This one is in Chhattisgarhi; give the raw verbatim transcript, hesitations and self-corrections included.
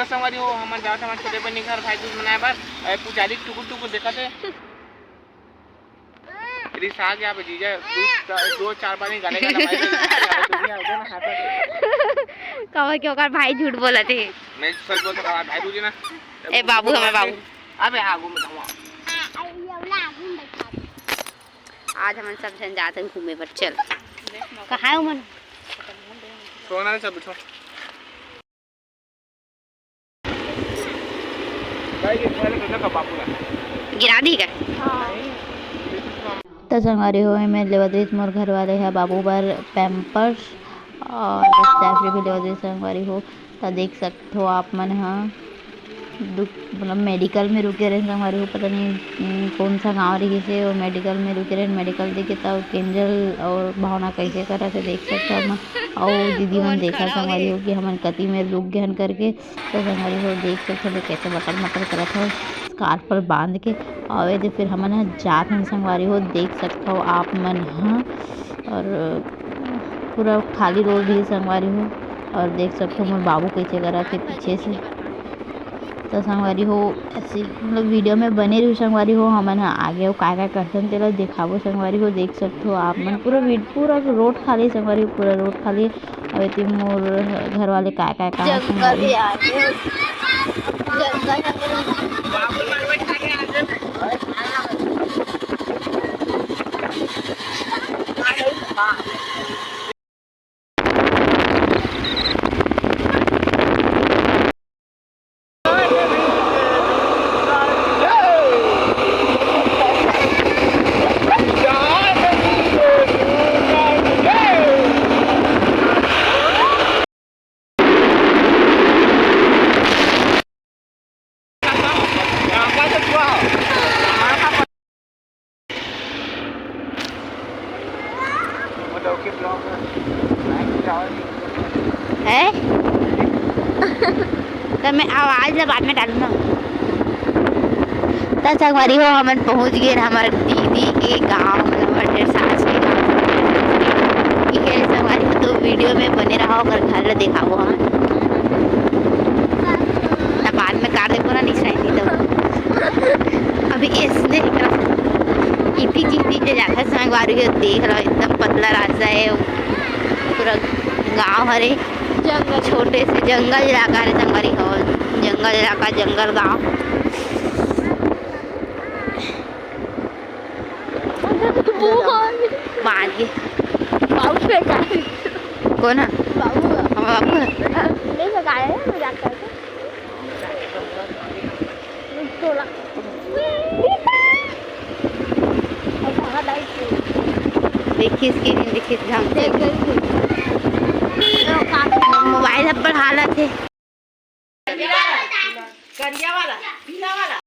संगवारी हो, हमन जावत हन छोटे बहिनी घर भाई दूज मनाए बर। ए, पुजारी टुकुर टुकुर देखत हे। रिसा गया बे जीजा, दू, दो चार बार ही गाले गाले भाई, दे ना, हाथ में। काबर के ओकर भाई झूठ बोलत हे। मैं सच बोलत हूँ, भाई दूज ना। ए बाबू, हमर बाबू। अबे हाँ, घूम जाऊँ। आज हमन सब झन जात हन घूमे बर, चल। कहाँ है उमन? सोना ले सब बिठो। गिरा दी का? त संगवारी हो, एमे लेवत रहिस मोर घर वाले ह बाबू बर Pampers और Stayfree भी लेवत रहिस संगवारी हो। त देख सकथो आप मन ह दु-, मतलब मेडिकल में रुके रहे संगवारी हो, पता नहीं, उम, कौन सा गांव रहिस हे, वो मेडिकल में रुके रहे। मेडिकल देखे त केंजल और भावना कैसे करत हे, देख सकथो आप मन। और दीदी मन देखा संगवारी हो कि हमन कति में रुक गए हन करके। तो संगवारी हो देख सकथो, मैं कैसे मटर मटर करत हव scarf पर बांध के। और ये दे फिर हमन ह जात हन संगवारी हो, देख सकथो आप मन ह। और पूरा खाली रोड ही संगवारी हो। और देख सकथो मोर बाबू कैसे करत हे पीछे से। तो संगवारी हो, ऐसे मतलब वीडियो में बने रहियो संगवारी हो, हमन ह आगे अउ काय काय करथन तेला देखाबो संगवारी हो। देख सकथो आप मन पूरा वीड-, पूरा रोड खाली संगवारी हो, पूरा रोड खाली। अउ एती मोर घर वाले काय काय कहा जंगल संगवारी। है? त मैं आवाज ला बाद में डालूं ना। त संगवारी हो, हमन पहुंच गए हमर दीदी के गांव, मतलब हमर डेढ़ सास के गांव। ठीक है संगवारी हो, तो वीडियो में बने रहो, ओकर घर ला देखाबो हमन। त बाद में कार देखो ना, निशाई दी तो अभी ऐसने इतनी जीती जे जाता संगवारी हो, देख लो एकदम पतला रास्ता है, पूरा गांव हरे। जंगल। छोटे से जंगल इलाका हरे संगवारी हो, जंगल इलाका, जंगल गांव। बांध के। बाबू फेंका। कौन है? बाबू। हमारा बाबू है। नहीं फेंका है, मजाक करके। थोड़ा। देखिस कि नहीं देखिस ढंग से। देख गई। मोबाइल ह पढ़ा ला थे। करिया वाला, पीला वाला।